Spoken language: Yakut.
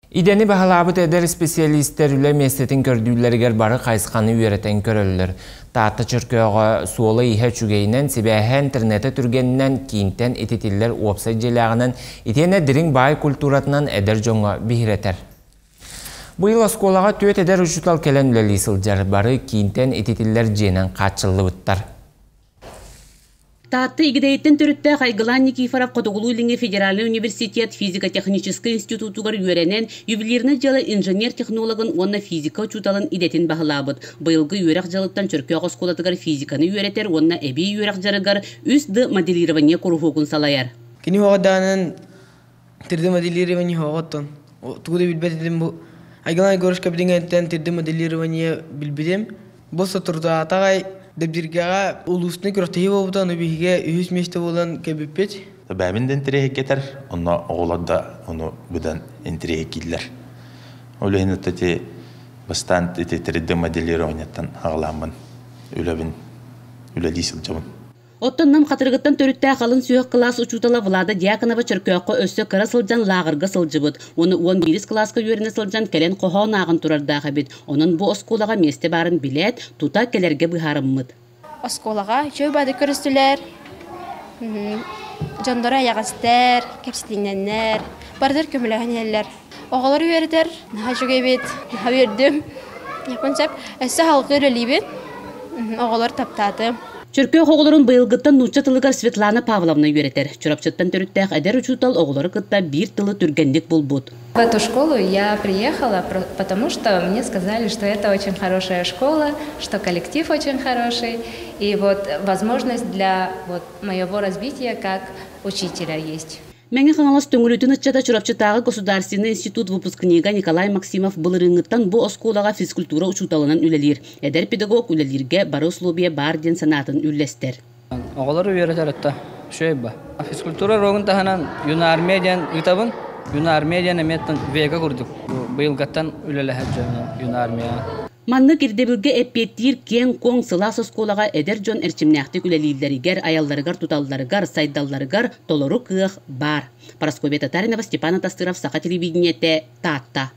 Идэни баһылаабыт эдэр специалистэр үлэ миэстэтин көрдүүллэригэр бары хайысханы үөрэтэн көрөллөр. Таатта Чөркөөҕө суола-ииһэ үчүгэйинэн, сибээһэ интернетэ түргэнинэн, киинтэн ититиллэр уопсай дьиэлээҕинэн, итиэннэ дириҥ баай культуратынан эдэр дьоҥҥо биһирэтэр. Быйыл оскуолаҕа түөрт эдэр учуутал кэлэн үлэлии сылдьар, бары киинтэн ититиллэр дьиэнэн хааччыллыбыттар. Таатта Игидэйиттэн төрүттээх Айгылаан Никифоров Хотугулуу-Илиҥҥи федеральнай университет физико-техническэй институтугар үөрэнэн, ювелирнай дьыала инженер-технологын уонна физика учууталын идэтин баһылаабыт. Быйылгы үөрэх дьылыттан Чөркөөх оскуолатыгар физиканы үөрэтэр уонна эбии үөрэх дьарыгар 3D моделирование куруһуогун салайар. Кини уоҕардаанын 3D моделирование оҕоттон тугу да билбэт этим бу Айгылаан Егоровичка билиҥҥэттэн 3D моделирование билбитим. Бу соторутааҕы Дэбдиргэҕэ улуустун күрэхтэһии буолбута, ону биһиги үһүс миэстэ буолан кэлбиппит. Бэйэбин да интэриэһиргэтэр, онно оҕолор да ону быдан интэриэһиргииллэр. Ол иһин ити бастаан ити 3D моделированиеттан аҕалааммын үлэбин үлэлии сылдьабын. Оттон Нам Хатырыгыттан төрүттээх алын сүһүөх кылаас учуутала Влада Дьяконова Чөркөөххө өссө кыра сылдьан лааҕырга сылдьыбыт уонна 11 кылааска үөрэнэ сылдьан кэлэн хоһоон ааҕан турардаах эбит. Онон бу оскуолаҕа миэстэ баарын билээт, тута кэлэргэ быһаарыммыт. Оскуолаҕа үчүгэй баады көрүстүлэр, дьонноро эйэҕэстэр, кэпсэтиннэннэр, барытыгар көмөлөһөн иһэллэр. Оҕолору үөрэтэр наһаа үчүгэй эбит, наһаа үөрдүм. Сөп. Өссө салгыы үлэлиибин. Оҕолор таптаатым. Чөркөөх оҕолорун быйылгыттан нуучча тылыгар Светлана Павловна үөрэтэр. Чурапчыттан төрүттээх эдэр учуутал оҕолору кытта биир тылы түргэнник булбут. В эту школу я приехала, потому что мне сказали, что это очень хорошая школа, что коллектив очень хороший, и вот возможность для вот моего развития как учителя есть. Мэҥэ Хаҥалас Төҥүлүтүн ыччата Чурапчытааҕы государственный институт выпускнига Николай Максимов былырыыҥҥыттан бу оскуолаҕа физкультура учууталынан үлэлиир. Эдэр педагог үлэлииргэ бары условия баар диэн санаатын үллэстэр. Оҕолору үөрэтэр өттө үчүгэй ба. Физкультура уруогун таһынан юнармия диэн ыытабын. Юнармия диэн эмиэ вега курдук. Быйылгаттан үлэлэһэр дьон юнармия. Маннык ирдэбилгэ эппиэттиир киэҥ-куоҥ сылаас оскуолаҕа эдэр дьон эрчимнээхтик үлэлииллэригэр, айалларыгар-туталларыгар, сайдалларыгар толору кыах баар. Парасковья Татаринова, Степан Атастыров, Саха телевидениетэ, Таатта.